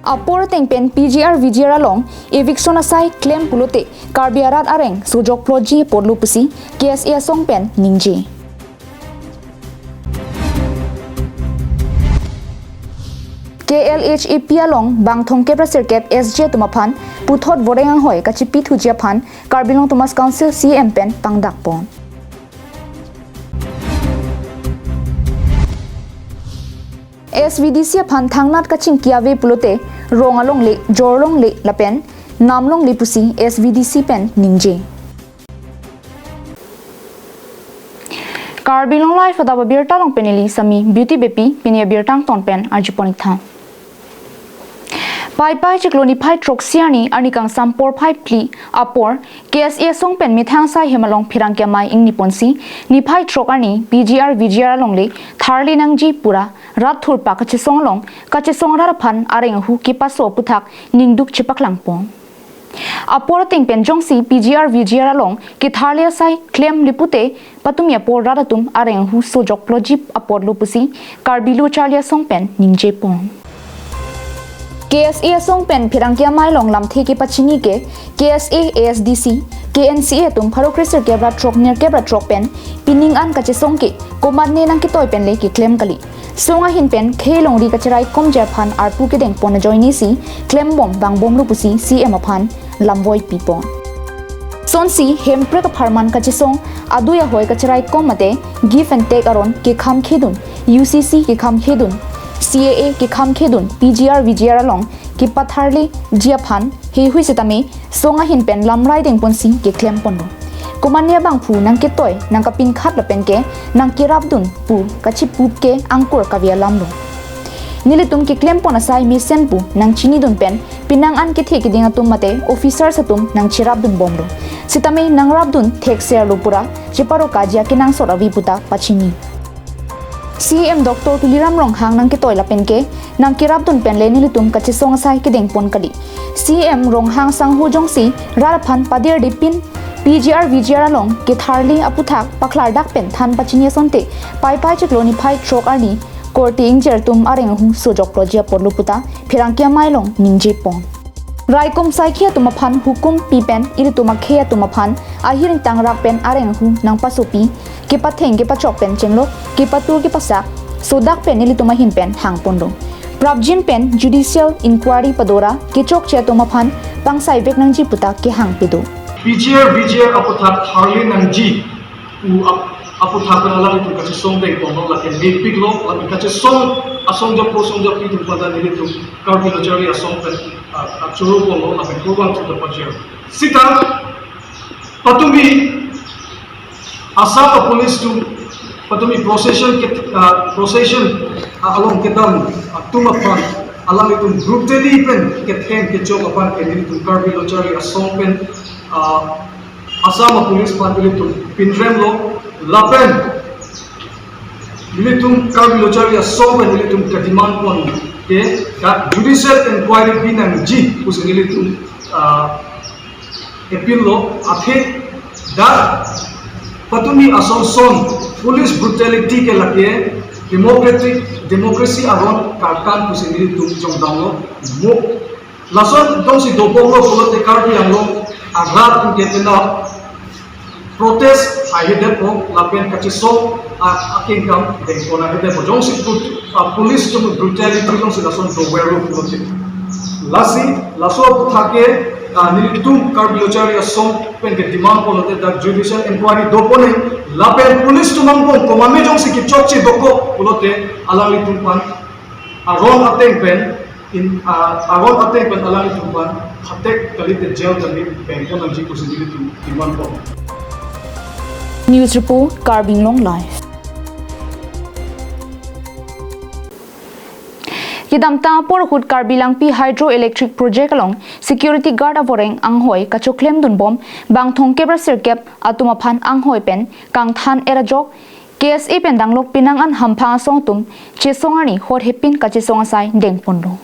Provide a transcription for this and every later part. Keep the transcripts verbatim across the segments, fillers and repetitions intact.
Apor ateng pen P G R V G R along eviction asai klem pulote Karbi arat areng sojokploji apotlo pusi K S A asong pen ningje. K L H A P along bang thomkep ra sirkep S G atum aphan puthot voreng anghoi kachipithuji aphan Karbi Anglong Autonomous Council C E M pen pangdakpon. S V D C aphan thangnat kachingki ave pulote rong alongle, jor longle lapen nam longle pusi S V D C pen ningje. Karbi Anglong Live adap abirta along pen neli Sami Beauty Beypi, pini abirta angton pen arjupon-ik tha. Paipai chiklo niphai throksi arni, arni kangsam porphai phli apor, K S A asong pen methang asai hem along pherangke amei ingniponsi, niphai throk arni P G R V G R alongle tharli nangji pura rat thurpak kachesong along kachesong arat aphan areng ahu kepaso aputhak ningduk chepaklangpon. Apor ateng pen jongsi P G R V G R along ketharli asai klemle pute, patumi apor rat atum areng ahu sojokploji apotlo pusi Karbi Lo Charli Asong pen ningjepon. K S A asong pen pherangke amei along lamthe kepachini ke K S A, A S D C, K N C A atum pharo kre sirkep ra throk nerkep ra throk pen pining an kachesong ke komatne nangketoi pen le keklem kali. Song ahin pen khei longri kacheraikomji aphan arpu kedengpon ajoinesi klembom vangbomlo pusi C M aphan lamvoi pipon. Sonsi hemprek apharman kachesong adui ahoi kacheraikom mate give and take aron kekhamkhedun, U C C kekhamkhedun, C A A kekhamkhedun, P G R V G R along kepatharliji aphan heihui sitame song ahin pen lamrai dengponsi keklemponlo. Komatne abangphu nangketoi, nangkapinkhat lapen ke nangkerapdun pu kachipup ke angkur kave alamlo. Nelitum keklempon asai mesen pu nangchinidun pen penang an kethe keding atum mate officers atum nangcherapdunbomlo. Sitame nangrapdun thekserlo pura cheparokaji akenangsot ave puta pachini. C M Doctor Tuliram Ronghang nangketoi lapen ke nangkerapdun pen le nelitum kachesong asai kedengpon kali. C M Ronghang sangho jongsi rat aphan paderdepin P G R V G R along ketharli aputhak paklardak pen than pachini asonte, paipai chiklo niphai throk arni korte ingjir atum areng ahu sojokploji apotlo puta pherangke amei along ningjepon. Raikom saikhi atum aphan hukum pi pen ilitum akhei atum aphan ahir ingtang rak pen areng ahu nangpasopi, kepatheng kepachok pen chenglok kepatur kepasak sodak pen ilitum ahin pen hangponlo. Prapjin pen judicial inquiry padora kechokche atum aphan pangsaivek nangji puta kehang pido. P G R V G R aputhak tharli nangji pu ap-, aputhak pen alanglitum kachesong dengponlo lapen mepiklo lapen kachesong asong japo song japi atum pada nelitum Karbi Lo Charli Asong pen, ah, achoro ponlo lapen kurvangthu ta pajir. Sita patumi Assam a police atum patumi procession ke, ah, procession, ah, along kedam atum aphan alanglitum brutally pen ketheng kechok aphan ke nelitum Karbi Lo Charli Asong pen, ah, Assam a police aphan nelitum pinremlo lapen nelitum Karbi Lo Charli Asong pen nelitum kedemandpon ke dak judicial inquiry pinangji pusi nelitum, ah, appeal lo, athe dak patumi asonson police brutality ke lake democratic, democracy aron karkan pusi nelitum jongdamlo. Mo lason tongsi dobomlo pulote Karbi Anglong arat ke penap protest ahedetpo lapen kachesong a-, akengkam dengpon ahedetpo. Jongsi brut-, ah, police atum brutality jongsi lason doverlo pulote. Lasi, laso aputhak ke, ah, nelitum Karbi Lo Charli Asong pen kedemandpon pulote dak judicial inquiry doponji lapen police atum angbong komatme jongsi kechokche dokok pulote alanglitum aphan aron ateng pen in, ah, aron ateng pen alanglitum aphan phatek kalite jail kali pengpon nangji pusi nelitum demandpon. News report, Karbi Anglong Live. Kedamtang apor ahut Karbi Langpi Hydroelectric Project along security guard avoreng anghoi kachoklemdunbom bang thomkep ra sirkep atum aphan anghoi pen kangthan erajok K S A pen danglok penang an hamphang asong atum chesong arni hot hepin kachesong asai dengponlo.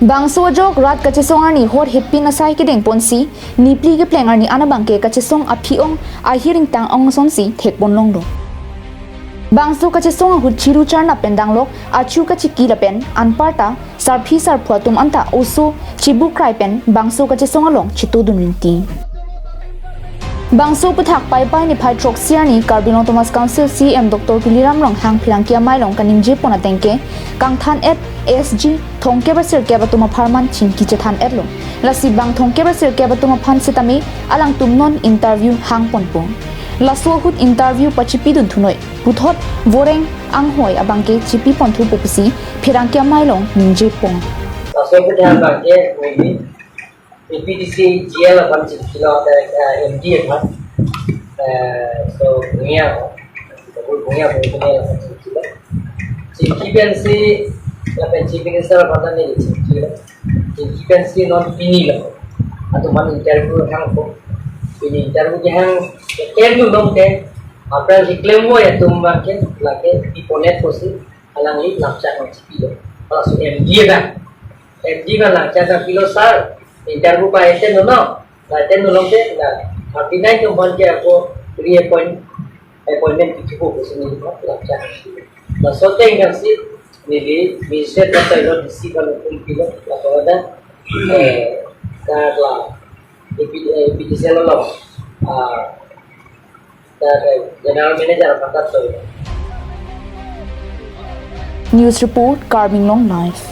Bangso ajok rat kachesong arni hot hepin asai kedengponsi nipli kepleng arni an abangke kachesong aphi-ong ahir ingtang ong asonsi thekponlonglo. Bangso kachesong ahut chiru charnap pen danglok, achu kachiki lapen anparta sarpi sarpo atum anta oso chibukrai pen bangso kachesong along chetudun rinti. Bangso aphuthak Paipai niphai throksi arni Karbi Anglong Autonomous Council C E M Doctor Tuliram Ronghang pherangke amei along kaningje pon ateng ke kangthan-et S G thomkep ra sirkep atum apharman chingki chethan-etlo. Lasi bang thomkep ra sirkep atum aphan setame alangtum non interview hang ponpo. Laso ahut interview pachipi dun thunoi puthot voreng anghoi abangke chipi pon thupo pusi pherangke amei along ningje pon. Laso aphuthak abangke maybe A P D C G L aphan chingkilo, eh, M D aphan. Eh, so, Bhuya ho. Bhuya, Bhuya aphan chingkilo. Chingki pensi, lapen Chief Minister aphan ta neli chingkilo. Chingki pensi non pini lo. Atum aphan interview hangpo. Pini interview kehang, ken dun dong ke. Aphrang si klemvoi atum abangke, lake, pi pon-et pusi, alangli lamchak nangchipilo. Halaso M D abang. M D abang lamchak nangpilo, sir, interview pa-attend dun non. Pa-attend dun longle, na, thirty-nine atum abangke ako reappoint, appointment pithupo pusi neli lamchak nangpilo. Laso ateng kan si, neli, Minister Doctor D C aphan nangpilo, laso ada, eh, karla, A P D, eh, A P D C along, ah, General Manager aphan ta choi. News report, Karbi Anglong Live.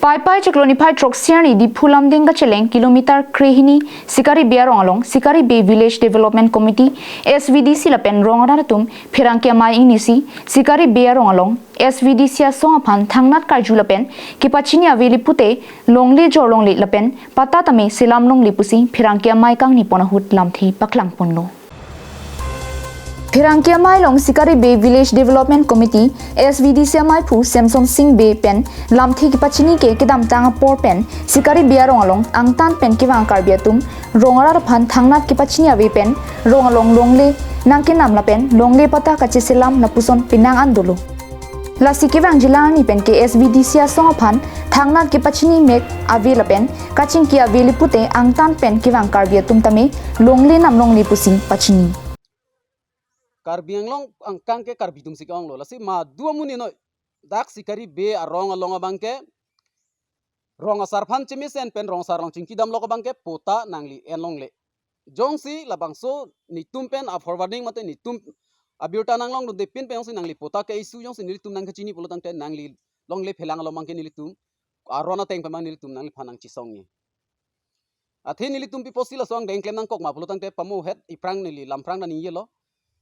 Paipai chiklo niphai throksi arni Diphu Lumding kacheleng kilometer krehini Sikari Bey arong along Sikari Bey Village Development Committee, S V D C lapen rong arat atum pherangke amei ingnisi Sikari Bey arong along S V D C asong aphan thangnat karju lapen kepachini avele pute longle jorlongle lapen patta tame selam longle pusi pherangke amei kangni pon ahut lamthe paklang ponlo. Pherangke amei along Sikari Bey Village Development Committee, S V D C ameiphu Samson Sing Bey pen lamthe kepachini ke kedamtang apor pen Sikari Bey arong along angtan pen kevang Karbi atum rong arat aphan thangnat kepachini ave pen rong along longle nangkenam lapen longle patta kacheselam lapuson penang an dolo. Lasi kevang jilang arni pen ke S V D C asong aphan thangnat kepachini mek ave lapen kachingki avele pute angtan pen kevang Karbi atum tame longle nam longle pusi pachini. Karbi Anglong angkang ke Karbi atum si ke-onglo. Lasi madu amonit noi dak Sikari Bey arong along abangke rong asar aphan chemesen pen rong asar along chingki damlok abangke patta nangli en longle. Jongsi labangso netum pen a-forwarding mate netum abirta nanglong dunde pin pen jongsi nangli patta ke-issue jongsi nelitum nangkachini pulo tangte nangli longle phelang along abangke nelitum aron ateng pen abang nelitum nangliphan nangchesongji. Athe nelitum pi apotsi laso angdeng klem nangkok ma pulo tangte pamohet iphrang neli lamphrang ta ningjelo.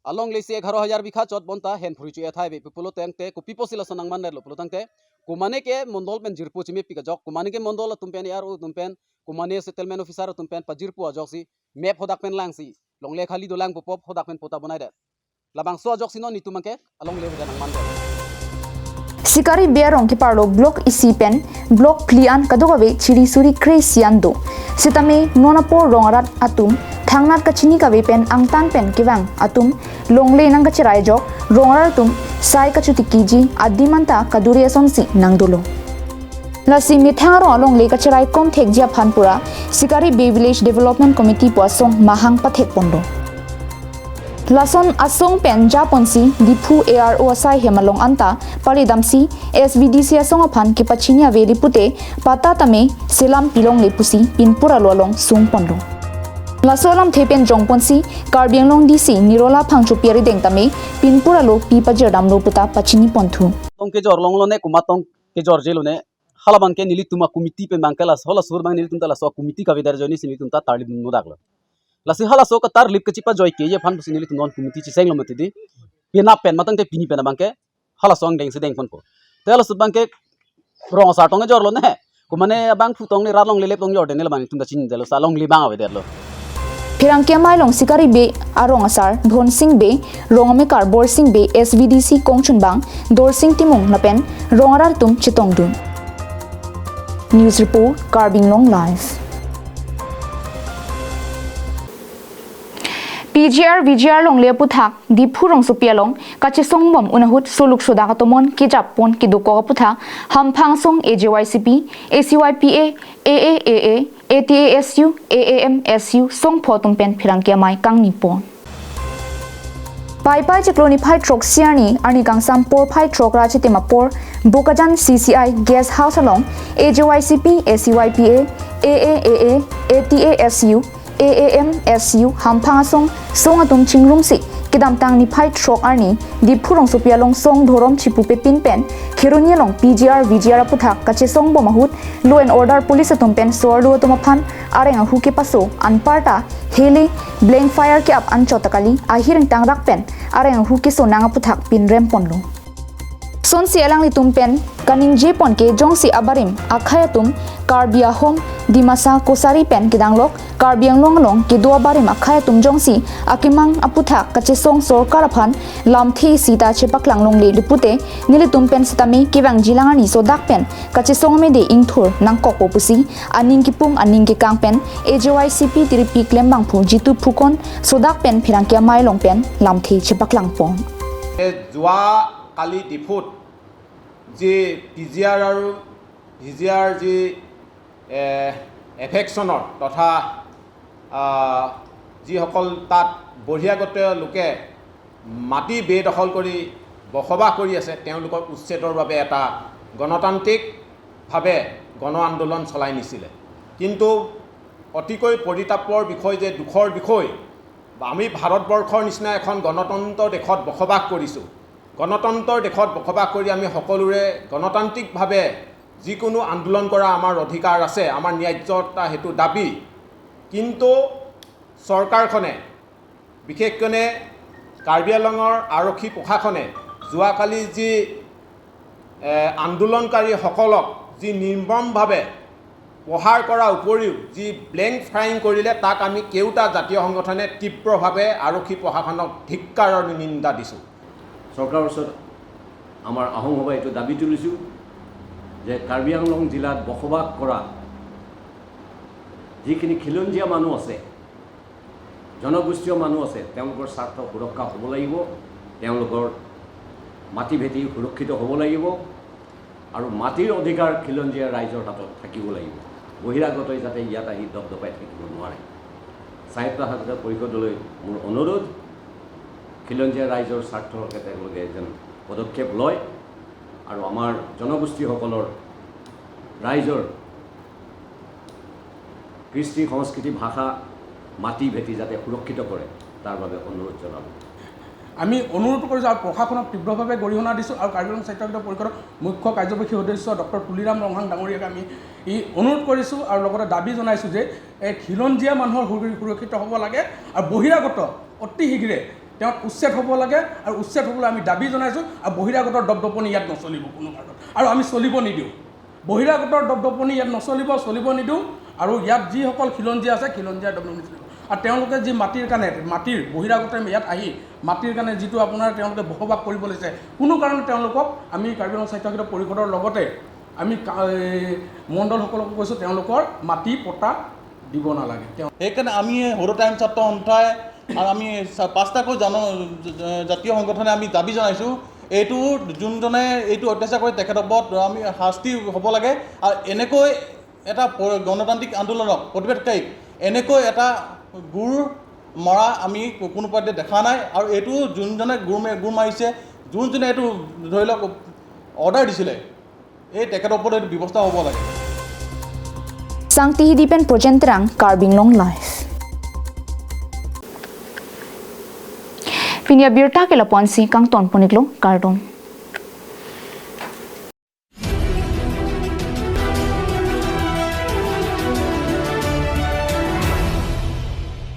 Alongle si egharo hajar bigha chot bonta hen phurui chu-e thai ave pulo tangte kopi apotsi laso nangmandetlo pulo tangte, komane ke mondol pen jirpo chemepik ajok, komane ke mondol atum pen, A R O atum pen, komane settlement officer atum pen pajirpo ajoksi map hadak pen langsi longle khali dolang pu pop hadak pen patta bonaidet. Labangso ajoksi non netum abangke alongle hadak nangmandet. Sikari Bey arong keparlo block isi pen block phli an kadokave chiri suri kre-isi an do. Setame non apor rong arat atum thangnat kachini kave pen angtan pen kevang atum longle nangkacherai ajok rong arat atum sai kachotikiji adim anta kaduri asonsi nangdolo. Lasi methang arong alongle kacherai kom thekji aphan pura Sikari Bey Village Development Committee pu asong mahang pathek ponlo. Lason asong pen japonsi Diphu A R O asai hem along anta paridamsi S V D C asong aphan kepachini avele pute patta tame selam pilongle pusi pinpur alo along sung ponlo. Laso alamthe pen jongponsi Karbi Anglong D C Nirola Phangchopi arideng tame pinpur alo pi pajirdamlo puta pachini ponthu. Tong kejor longlone, komat tong kejorjelone, halabangke nelitum a-committee pen abangke laso, halaso abang nelitum ta laso a-committee kavedar ajoinesi nelitum ta tarlip nodaklo. Lasi halaso katarlip kachipajoike aphan pusi nelitum non committee chesenglo mati di. Penap pen matangte pini pen abangke halaso angdeng si deng ponpo. Te halaso abangke rong asar tong kejorlone. Komane abangphu tong le rat longle lep tong jorde ne labang netum ta chinidetlo, sa longle abang avedetlo. Pherangke amei along Sikari Bey arong asar Dhonsing Bey, rong amekar Borsing Bey, S V D C kongchunbang Dorsing Timung lapen rong arat atum chetongdun. News report, Karbi Anglong Live. P G R V G R longle aputhak Diphu rongsopi along kachesong bom un ahut soluk sodak atomon kejap pon kedokok aputhak hamphang asong A J Y C P, A C Y P A, A A A A, A T A S U, A A M S U songpho atum pen pherangke amei kangni pon. Paipai chiklo niphai throksi arni, arni kangsam porphai throk ra chitim apor, Bokajan C C I Guest House along A J Y C P, A C Y P A, A A A A, A T A S U, A A M S U hamphang asong song atum chingrumsi kedamtang niphai throk arni Diphu rongsopi along song dhorom chipu pepin pen Kheroni along P G R V G R aputhak kachesong bom ahut law and order police atum pen sorlu atum aphan areng ahu kepaso anparta heli blank fire ke-ap anchot ta kali ahir ingtangrak pen areng ahu kesonang aputhak pinrem ponlo. Sonsi alanglitum pen kaningje pon ke jongsi abarim akhei atum Karbi Ahom, Dimasa, Kachari pen kedanglok Karbi Anglong along kedo abarim akhei atum jongsi akemang aputhak kachesong sorkar aphan lamthe sita chepaklang longle le pute nelitum pen sitame kevangjilang arni sodak pen kachesong amede ingthur nangkokpo pusi aning kepung aning kekang pen A J Y C P tiripi klembangphu Jitu Phukan sodak pen pherangke amei along pen lamthe chepaklang pon. এ, যোৱা কালি ডিফুত যি P G আৰ আৰু ভি জি আৰ যি এ, এভেকশ্যনৰ তথা আ, যিসকল তাত বহিৰাগত লোকে মাটি বেদখল কৰি বসবাস কৰি আছে, তেওঁলোকৰ উচ্ছেদৰ বাবে এটা গণতান্ত্ৰিকভাৱে গণ আন্দোলন চলাই নিছিলে। কিন্তু অতিকৈ পৰিতাপৰ বিষয় যে দুখৰ বিষয়, আমি ভাৰতবৰ্ষৰ নিচিনা এখন গণতন্ত্ৰ দেশত বসবাস কৰিছোঁ। গণতন্ত্ৰৰ দেশত বসবাস কৰি আমি সকলোৰে গণতান্ত্ৰিকভাৱে যিকোনো আন্দোলন কৰা আমাৰ অধিকাৰ আছে, আমাৰ ন্যায্যতা সেইটো দাবী। কিন্তু চৰকাৰখনে, বিশেষকৈ কাৰ্বি আংলঙৰ আৰক্ষী প্ৰশাসনে যোৱাকালি যি এ, আন্দোলনকাৰীসকলক যি নিৰ্মমভাৱে প্ৰহাৰ কৰাৰ উপৰিও যি ব্লেংক ফায়াৰিং কৰিলে, তাক আমি কেওটা জাতীয় সংগঠনে তীব্ৰভাৱে আৰক্ষী প্ৰশাসনক ধিক্কাৰৰ নিন্দা দিছোঁ। চৰকাৰৰ ওচৰত আমাৰ আহোম সভাই এইটো দাবী তুলিছোঁ যে কাৰ্বি আংলং জিলাত বসবাস কৰা যিখিনি খিলঞ্জীয়া মানুহ আছে, জনগোষ্ঠীয় মানুহ আছে, তেওঁলোকৰ স্বাৰ্থ সুৰক্ষা হ'ব লাগিব, তেওঁলোকৰ মাটি ভেটি সুৰক্ষিত হ'ব লাগিব আৰু মাটিৰ অধিকাৰ খিলঞ্জীয়া ৰাইজৰ হাতত থাকিব লাগিব। বহিৰাগতই যাতে ইয়াত আহি দপদপাই থাকিব নোৱাৰে। স্বায়ত্তশাসিত পৰিষদলৈ মোৰ অনুৰোধ, খিলঞ্জীয়া ৰাইজৰ স্বাৰ্থৰ হকে তেওঁলোকে যেন পদক্ষেপ লয় আৰু আমাৰ জনগোষ্ঠীসকলৰ ৰাইজৰ কৃষ্টি, সংস্কৃতি, ভাষা, মাটি ভেটি যাতে সুৰক্ষিত কৰে, তাৰ বাবে অনুৰোধ জনালোঁ। আমি অনুৰোধ কৰিছোঁ আৰু প্ৰশাসনক তীব্ৰভাৱে গৰিহণা দিছোঁ আৰু কাৰ্বি আংলং স্বায়ত্তশাসিত পৰিষদৰ মুখ্য কাৰ্যবাহী সদস্য ডক্টৰ তুলিৰাম ৰংহাং ডাঙৰীয়াক আমি ই অনুৰোধ কৰিছোঁ আৰু লগতে দাবী জনাইছোঁ যে এই খিলঞ্জীয়া মানুহৰ সুৰ- সুৰক্ষিত হ'ব লাগে আৰু বহিৰাগত অতি শীঘ্ৰে তেওঁক উচ্ছেদ হ'ব লাগে আৰু উচ্ছেদ হ'বলৈ আমি দাবী জনাইছোঁ আৰু বহিৰাগতৰ দপদপনি ইয়াত নচলিব কোনো কাৰণত আৰু আমি চলিব নিদিওঁ। বহিৰাগতৰ দপদপনি ইয়াত নচলিব, চলিব নিদিওঁ। আৰু ইয়াত যিসকল খিলঞ্জীয়া আছে, খিলঞ্জীয়া দপদপনি চলিব। আৰু তেওঁলোকে যি মাটিৰ কাৰণে, মাটিৰ বহিৰাগতে ইয়াত আহি মাটিৰ কাৰণে যিটো আপোনাৰ তেওঁলোকে বসবাস কৰিব লৈছে, কোনো কাৰণে তেওঁলোকক আমি কাৰ্বি আংলং স্বায়ত্তশাসিত পৰিষদৰ লগতে আমি কা- এই মণ্ডলসকলকো কৈছোঁ, তেওঁলোকৰ মাটি পট্টা দিব নালাগে। তেওঁ সেইকাৰণে আমি সৰু টাইম ছাত্ৰ সন্থাই আৰু আমি চা- পাঁচটাকৈ জন জাতীয় সংগঠনে আমি দাবী জনাইছোঁ, এইটো যোনজনে এইটো অত্যাচাৰ কৰে তেখেতৰ ওপৰত আমি শাস্তি হ'ব লাগে। আৰু এনেকৈ এটা প- গণতান্ত্ৰিক আন্দোলনক, প্ৰতিবাদকাৰীক এনেকৈ এটা গুৰ মৰা আমি কো- কোনো পধ্যে দেখা নাই। আৰু এইটো যোনজনে গুৰ মে- গুৰ মাৰিছে, যোনজনে এইটো ধৰি লওক অৰ্ডাৰ দিছিলে, এই তেখেতৰ ওপৰত এইটো ব্যৱস্থা হ'ব লাগে। Sangti Hidi pen Projen Terang, Karbi Anglong Live. Pini abirta ke lapu-ansi kangton pon-iklo, kardom.